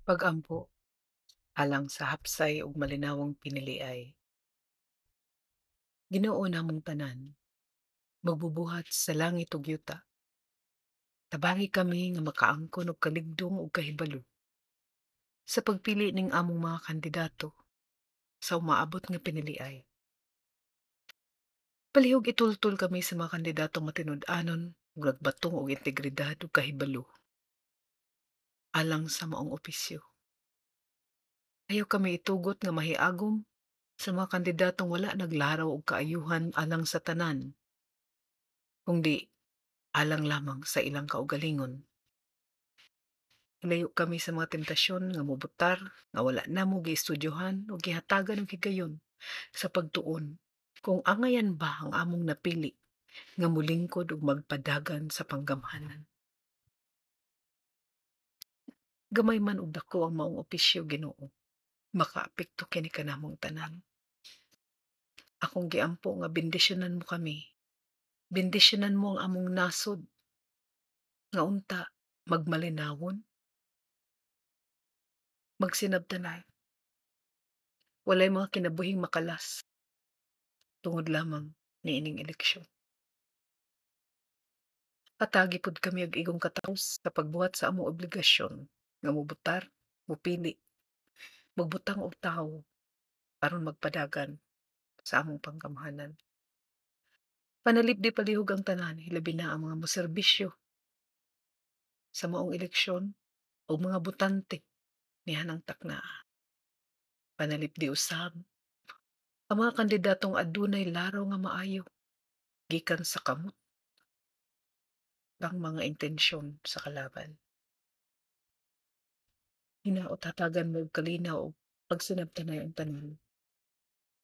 Pag-ampo alang sa hapsay ug malinawang piniliay. Ginoo namong tanan, magbubuhat sa langit ug yuta. Tabangi kami nga makaangkon og kaligdong ug kahibalo sa pagpili ning among mga kandidato sa umaabot nga piniliay. Palihog itultol kami sa mga kandidatong matinud-anon ug nagbatong og integridad ug kahibalo alang sa maong opisyo. Ayaw kami itugot nga mahiagom sa mga kandidatong wala naglaraw og kaayuhan alang sa tanan, kungdi alang lamang sa ilang kaugalingon. Ilayo kami sa mga tentasyon nga mobotar nga wala namo giestudyohan o gihatagan og higayon sa pagtuon kung angayan ba ang among napili nga molingkod ug magpadagan sa panggamhanan. Gamay man og dako ang maong opisyo, Ginoo, makaapekto kini kanamong tanan. Akong giampo nga bendisyonan mo kami. Bendisyonan mo ang among nasod nga unta magmalinawon, magsinabtanay. Walay mga kinabuhing makalas tungod lamang niining eleksyon. Hatagi pod kami og igong kataos sa pagbuhat sa among obligasyon nga mobotar, mopili, magbutang og tawo aron magpadagan sa among panggamhanan. Panalipdi palihog ang tanan, hilabi na ang mga moserbisyo sa maong eleksyon ug mga botante nianang taknaa. Panalipdi usab ang mga kandidatong adunay laraw nga maayo gikan sa kamot ang mga intensyon sa kalaban. Hinaot hatagan mo og kalinaw ug pagsinabtanay ang tanan.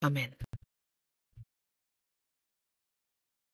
Amen.